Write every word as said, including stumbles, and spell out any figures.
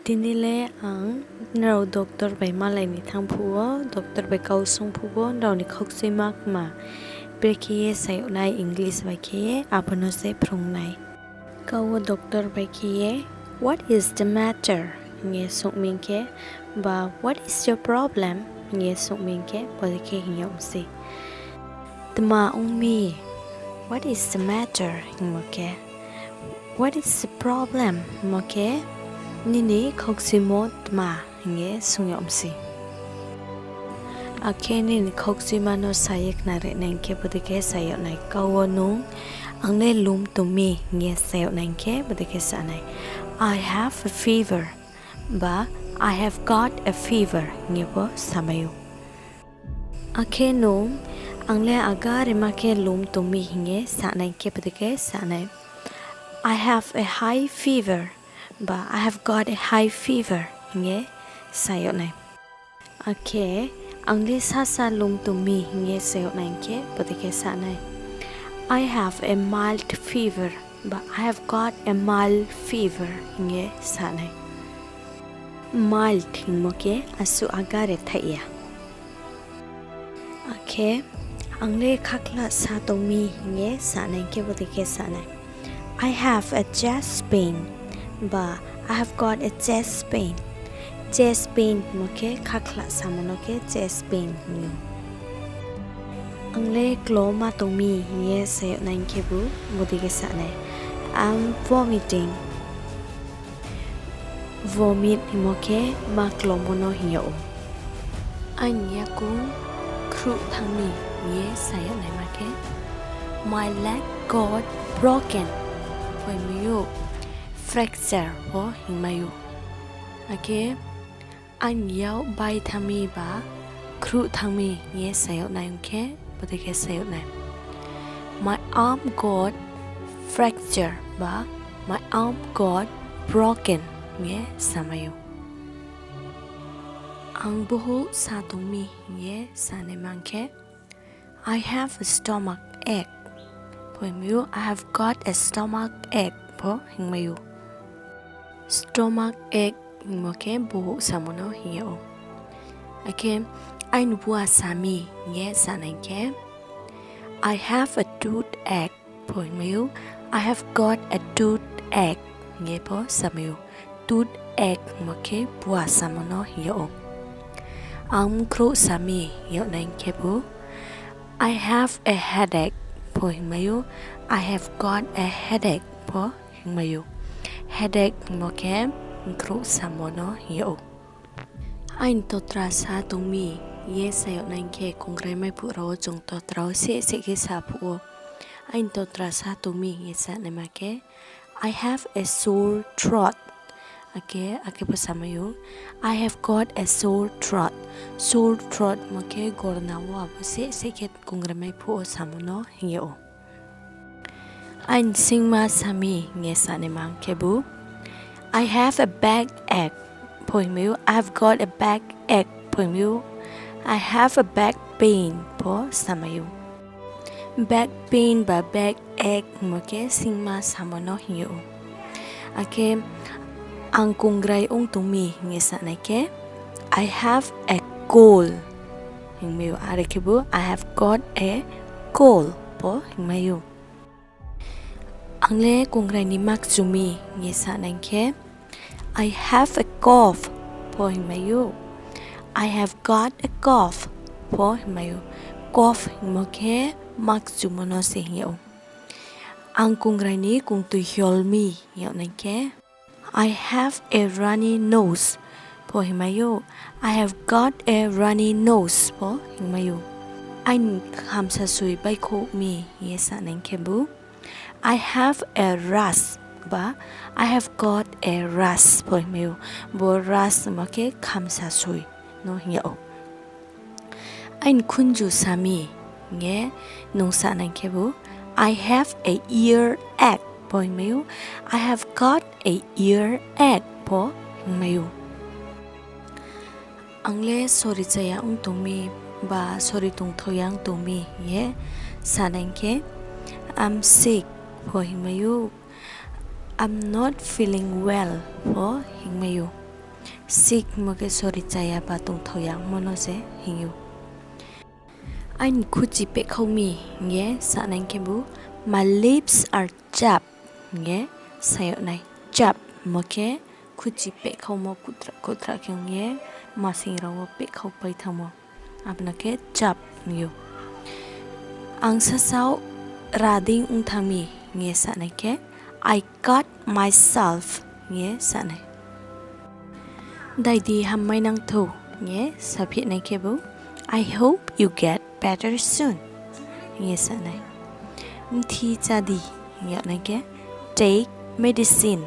Tini le ang nrao doctor bai malai ni thanng phuh wo, doctor bai kau swunng phuh wo, nrao ni khaukchuima kma brekhe ye sa yag nai English bai khe ye abo no se phrung nai. Kau wo doctor bai khe ye, What is the matter? hing ye swunng mi hing khe, ba What is your problem? hing ye swunng mi hing khe, bodei khe hing yag mi sei. Tma ong mi? What is the matter? hingmo khe, What is the problem? hingmo khe, nini khaukchuimo tma? hing ye swunng yag mi sei. Akhe nini khaukchuima no sa ye khnari nai hing khe bodei khe sa yag nai, kau wo nung, Ang le lum tong mi, hing ye sa yag nai hing khe bodei khe sa nai, I have a fever, ba I have got a fever hing ye pho samai ou. Akhe nung, Ang le agare ma khe lum tong mi, hing ye sa nai hing khe bodei khe sa nai, I have a high fever, ba I have got a high fever hing ye sa yag nai. Akhe, Ang le sasa lum tong mi, hing ye sa yag nai hing khe bodei khe sa nai, I have a mild fever, ba I have got a mild fever hing ye sa nai. Mild hingmo khe asuh agare thaih ya. Akhe, Ang le khakhla sa tong mi, hing ye sa nai hing khe bodei khe sa nai, I have a chest pain, ba I have got a chest pain. Chest pain hingmo khe khakhla samo no khe chest pain hing ou. Ang le kloma tong mi, hing ye sa yag nai hing khebu bodei khe sa nai, I'm vomiting. Vomit hingmo khe ma klomo no hing yag ou. Aini yakoung khruh thanng mi hing ye sa yag naima khe, My leg got broken pho hingmai ou, fracture pho hingmai ou. Akhe aini yak bai thanng mi ba khruh thanng mi hing ye sa yag nai ong khe, bodei khe sa yag nai, My arm got fracture ba my arm got broken hing ye samai ou. Ang bohouh sa tong mi hing ye sa naima ong khe, I have a stomach ache pho hingmai ou, I have got a stomach ache pho hingmai ou. Stomach ache hingmo khe bohouh samo no hing yag ou. Akhe aini bua sa mi hing ye sa nai khe, I have a toothache pho hingmai ou, I have got a toothache hing ye pho samai ou. Toothache hingmo khe bua samo no hing yag ou. Ang bkhrouh sa mi hing yag nai khebu, I have a headache pho hingmai ou, I have got a headache pho hingmai ou. Headache hingmo khe bkhrouh samo no hing yag ou. Aini totra sa tong mi hing ye sa yag nai khe, kongrai maiphuh rao wo chung totra wo seh seh khe sa phuh ou. Aini totra sa tong mi hing ye sa naima khe, I have a sore throat. Akhe, akhe pho samai ou, I have got a sore throat. Sore throat hingmo khe gorna wo abo seh seh khe kongrai maiphuh wo samo no hing yag ou. Aini singma sa mi hing ye sa naima ong khebu, I have a backache pho hingmai ou, I have got a backache pho hingmai ou, I have a back pain pho samai ou. Back pain ba backache hingmo khe singma samo no hing yag ou. Akhe ang kongrai ong tong mi hing ye sa nai khe, I have a cold hingmai ou. Are khebu, I have got a cold pho hingmai ou. Ang le kongrai ni makchu mi hing ye sa nai khe, I have a cough pho hingmai ou, I have got a cough pho hingmai ou. Cough hingmo khe makchumo no se hing yag ou. Ang kongrai ni kongtui hiol mi hing yag nai khe, I have a runny nose pho hingmai ou, I have got a runny nose pho hingmai ou. Aini khamsasoi baikhouh mi hing ye sa nai khebu, I have a rash ba I have got a rash pho hingmai ou. Bo rash hingmo khe khamsasoi no hing yag ou. Aini khunju sa mi hing ye nung sa nai khebu, I have a earache pho hingmai ou, I have got a earache pho hingmai ou. Ang le sori chaya ong tong mi ba sori tongthao ya ong tong mi hing ye sa nai khe, I'm sick pho hingmai ou, I'm not feeling well pho hingmai ou. Sick hingmo khe sori chaya ba tongthao ya hingmo no se hing ou. Aini khuchi pehkhau mi hing ye sanai khebu, My lips are chapped hing ye sa yag nai. Chapped hingmo khe khuchi pehkhaumo kuhtra kuhtra khe ong ye masing rao wo pehkhaupai thanngmo. Abo no khe chapped hing ou. Ang sasaoh rading ong thanng mi hing ye sanai khe, I cut myself hing ye sanai. Dai di, hammai nang thou hing ye saphihnai khebu, I hope you get better soon hing ye sanai. Mthi chá di hing yag nai khe, Take medicine